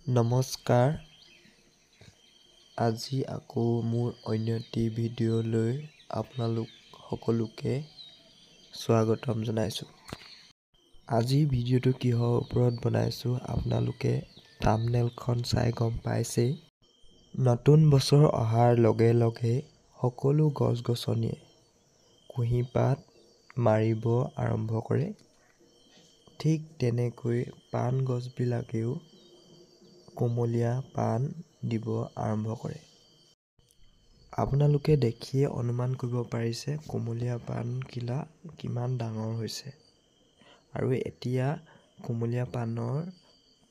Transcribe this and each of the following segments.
নমস্কাৰ, আজি আকৌ মোৰ অন্য এটি ভিডিঅ'লৈ আপোনালোক সকলোকে স্বাগতম জনাইছোঁ। আজি ভিডিঅ'টো কিহৰ ওপৰত বনাইছোঁ আপোনালোকে থাম্বনেইলখন চাই গম পাইছেই। নতুন বছৰ অহাৰ লগে লগে সকলো গছ গছনিয়ে কুঁহিপাত মাৰিব আৰম্ভ কৰে। ঠিক তেনেকৈ পাণ গছবিলাকেও কুমলীয়া পাণ দিব আৰম্ভ কৰে। আপোনালোকে দেখিয়ে অনুমান কৰিব পাৰিছে কুমলীয়া পাণখিলা কিমান ডাঙৰ হৈছে। আৰু এতিয়া কুমলীয়া পাণৰ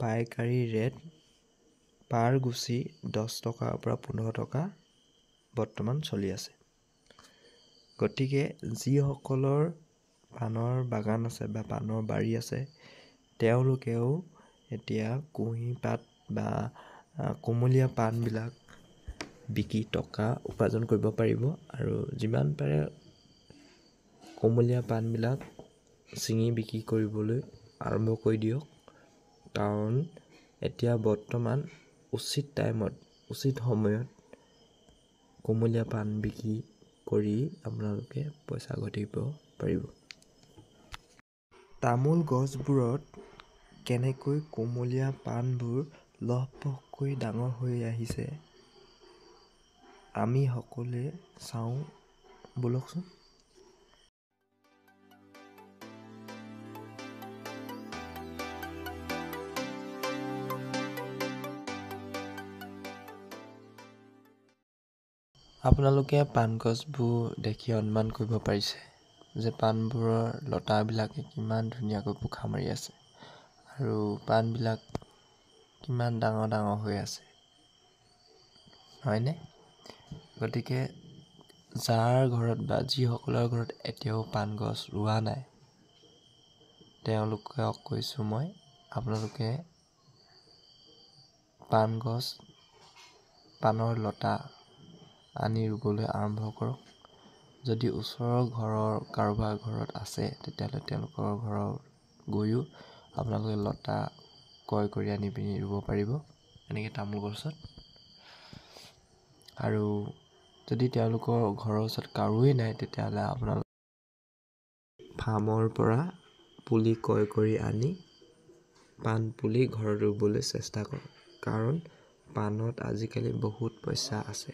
পাইকাৰী ৰেট পাৰ গুচি 10 টকাৰ পৰা 15 টকা বৰ্তমান চলি আছে। গতিকে যিসকলৰ পাণৰ বাগান আছে বা পাণৰ বাৰী আছে, তেওঁলোকেও এতিয়া কুঁহিপাত বা কুমলীয়া পাণবিলাক বিকি টকা উপাৰ্জন কৰিব পাৰিব। আৰু যিমান পাৰে কুমলীয়া পাণবিলাক ছিঙি বিক্ৰী কৰিবলৈ আৰম্ভ কৰি দিয়ক, কাৰণ এতিয়া বৰ্তমান উচিত টাইমত, উচিত সময়ত কুমলীয়া পাণ বিক্ৰী কৰি আপোনালোকে পইচা ঘটিব পাৰিব। তামোল গছবোৰত কেনেকৈ কুমলীয়া পাণবোৰ লহপহকৈ ডাঙৰ হৈ আহিছে আমি সকলোৱে চাওঁ ব'লকচোন। আপোনালোকে পাণ গছবোৰ দেখি অনুমান কৰিব পাৰিছে যে পাণবোৰৰ লতাবিলাকে কিমান ধুনীয়াকৈ পোখা মাৰি আছে আৰু পাণবিলাক কিমান ডাঙৰ ডাঙৰ হৈ আছে, হয়নে? গতিকে যাৰ ঘৰত বা যিসকলৰ ঘৰত এতিয়াও পাণ গছ ৰোৱা নাই, তেওঁলোকক কৈছোঁ মই, আপোনালোকে পাণ গছ, পাণৰ লতা আনি ৰুবলৈ আৰম্ভ কৰক। যদি ওচৰৰ ঘৰৰ কাৰোবাৰ ঘৰত আছে, তেতিয়াহ'লে তেওঁলোকৰ ঘৰত গৈও আপোনালোকে লতা ক্ৰয় কৰি আনি পিনি ৰুব পাৰিব এনেকৈ তামোল গছত। আৰু যদি তেওঁলোকৰ ঘৰৰ ওচৰত কাৰোৱেই নাই, তেতিয়াহ'লে আপোনালোকে ফাৰ্মৰ পৰা পুলি ক্ৰয় কৰি আনি পাণ পুলি ঘৰত ৰুবলৈ চেষ্টা কৰক। কাৰণ পাণত আজিকালি বহুত পইচা আছে।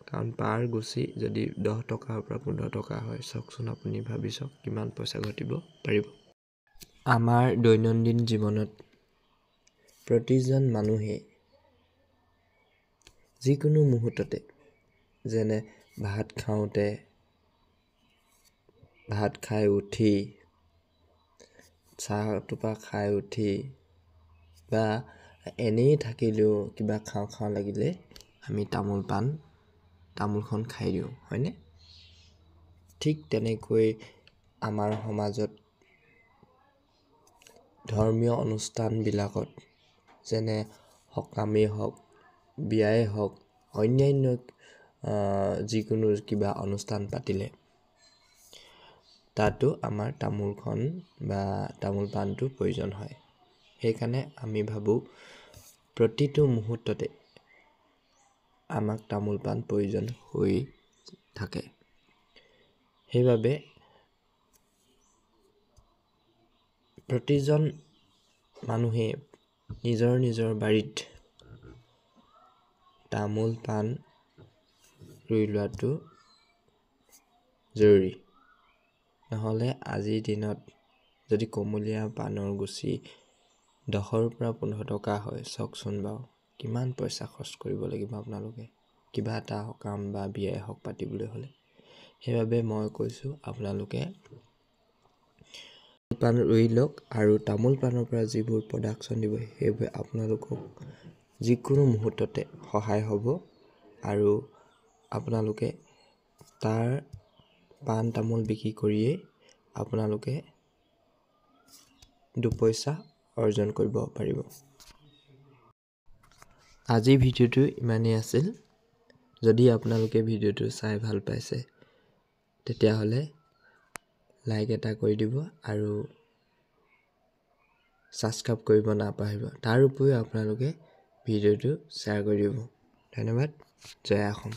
কাৰণ পাৰ গুচি যদি 10 টকাৰ পৰা 15 টকা হয়, চাওকচোন আপুনি ভাবি চাওক কিমান পইচা ঘটিব পাৰিব। আমাৰ দৈনন্দিন জীৱনত প্ৰতিজন মানুহে যিকোনো মুহূৰ্ততে, যেনে ভাত খাওঁতে, ভাত খাই উঠি, চাহ এটোপা খাই উঠি বা এনেই থাকিলেও কিবা খাওঁ খাওঁ লাগিলে আমি তামোল পাণ, তামোলখন খাই দিওঁ, হয়নে? ঠিক তেনেকৈ আমাৰ সমাজত ধৰ্মীয় অনুষ্ঠানবিলাকত, যেনে সকামেই হওক, বিয়াই হওক, অন্যান্য যিকোনো কিবা অনুষ্ঠান পাতিলে তাতো আমাৰ তামোলখন বা তামোল পাণটো প্ৰয়োজন হয়। সেইকাৰণে আমি ভাবোঁ প্ৰতিটো মুহূৰ্ততে আমাক তামোল পাণ প্ৰয়োজন হৈ থাকে। সেইবাবে প্ৰতিজন মানুহে নিজৰ নিজৰ বাৰীত তামোল পাণ ৰুই লোৱাটো জৰুৰী। নহ'লে আজিৰ দিনত যদি কুমলীয়া পাণৰ গুচি 10ৰ পৰা 15 টকা হয়, চাওকচোন বাৰু কিমান পইচা খৰচ কৰিব লাগিব আপোনালোকে কিবা এটা সকাম বা বিয়াই হওক পাতিবলৈ হ'লে। সেইবাবে মই কৈছোঁ আপোনালোকে পাণ ৰুই লওক আৰু তামোল পাণৰ পৰা যিবোৰ প্ৰডাকশ্যন দিব সেইবোৰে আপোনালোকক যিকোনো মুহূৰ্ততে সহায় হ'ব আৰু আপোনালোকে তাৰ পাণ তামোল বিক্ৰী কৰিয়েই আপোনালোকে দুপইচা অৰ্জন কৰিব পাৰিব। আজিৰ ভিডিঅ'টো ইমানেই আছিল। যদি আপোনালোকে ভিডিঅ'টো চাই ভাল পাইছে, তেতিয়াহ'লে লাইক এটা কৰি দিব আৰু ছাবস্ক্ৰাইব কৰিব নাপাহৰিব। তাৰ উপৰিও আপোনালোকে ভিডিঅ'টো শ্বেয়াৰ কৰি দিব। ধন্যবাদ। জয় অসম।